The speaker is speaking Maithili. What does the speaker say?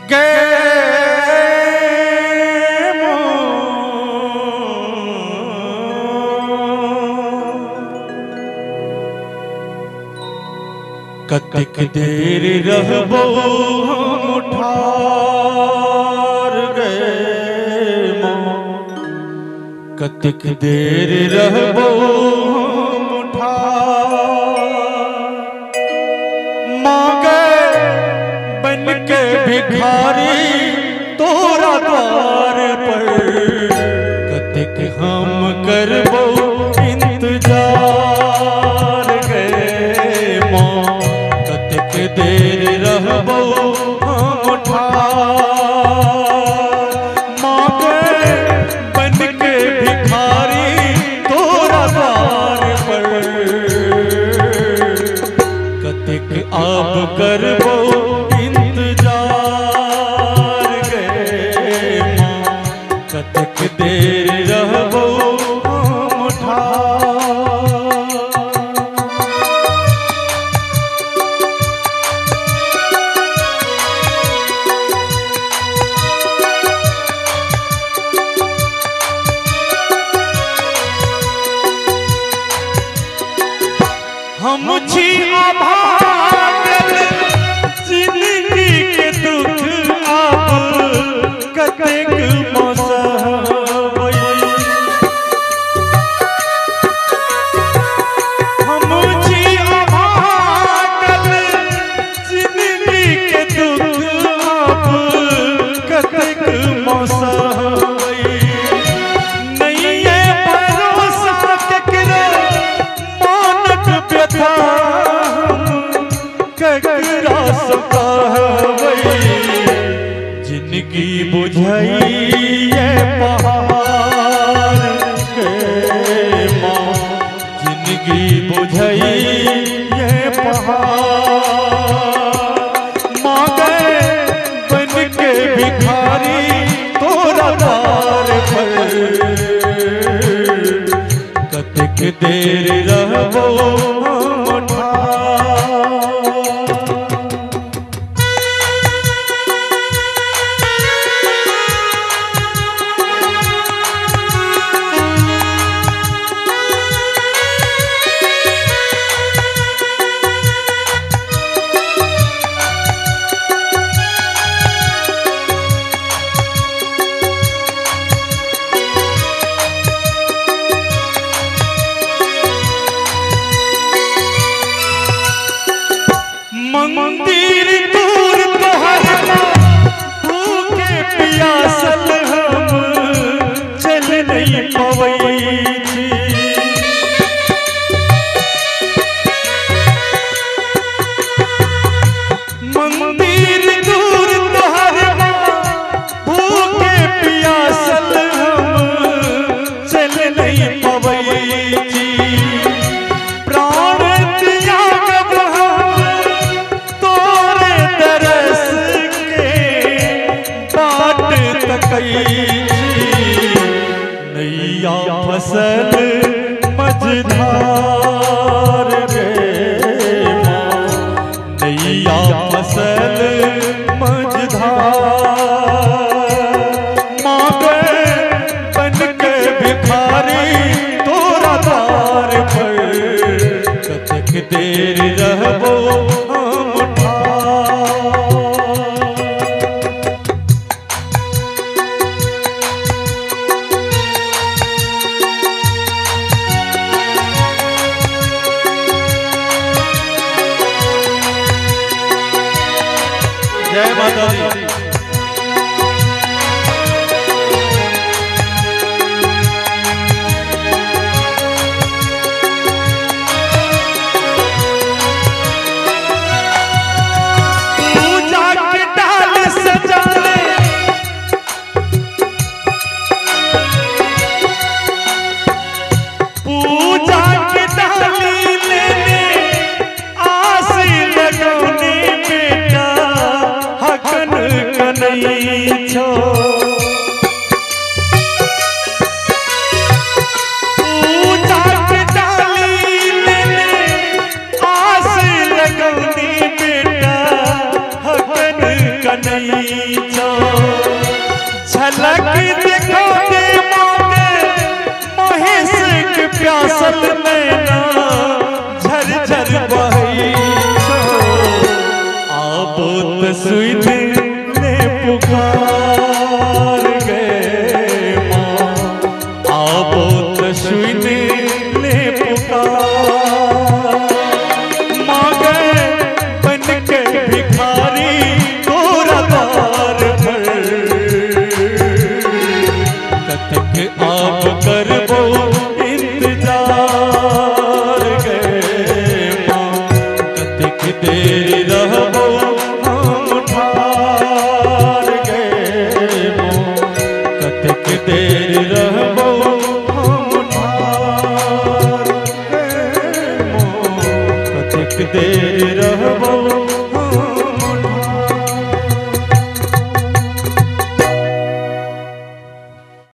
गे कतेक देर रहबो हम ठार गे मां, कतेक देर रहबो हम ठार। मां गे बन के भिखारी तोरा द्वार पर, कतेक हम करबो इंतजार गे मां, कतेक देर रहबो हम ठार। मां गे बन के भिखारी तोरा द्वार पर, कतेक अब करबो इंतजार गे मां, कतेक देर रहबो हम ठार। हम छी अभागल जिंदगी के दुख अब कतेक मसहबै। हम छी अभागल जिंदगी के दुख अब कतेक मसहबै। नहीं है भरोसा केकरो मानक व्यथा ककरा से कहबै। जिंदगी बुझैये पहाड़ के मां, जिंदगी बुझैये पहाड़। मां गे बन के भिखारी तोरा द्वार पर, कतेक देर रहबो हम ठार। मंदिर दूर तोहर भूखे पियासल हम चल नहीं पवै छी। मंदिर दूर तोहर भूखे पियासल हम चल नहीं पवै छी। प्राण त्यागब हम तोरे दरस के बाट तकै छी। नैया फसल मझधार गे मां, नैया फसल मझधार। मां गे बन के भिखारी तोरा द्वार पर, कतेक देर रहबो हम ठार। जय माता दी। पूजा के डाल सजाले, पूजा के डाली लेने आस लगौने बेटा हकन तो सुन ले पुकार।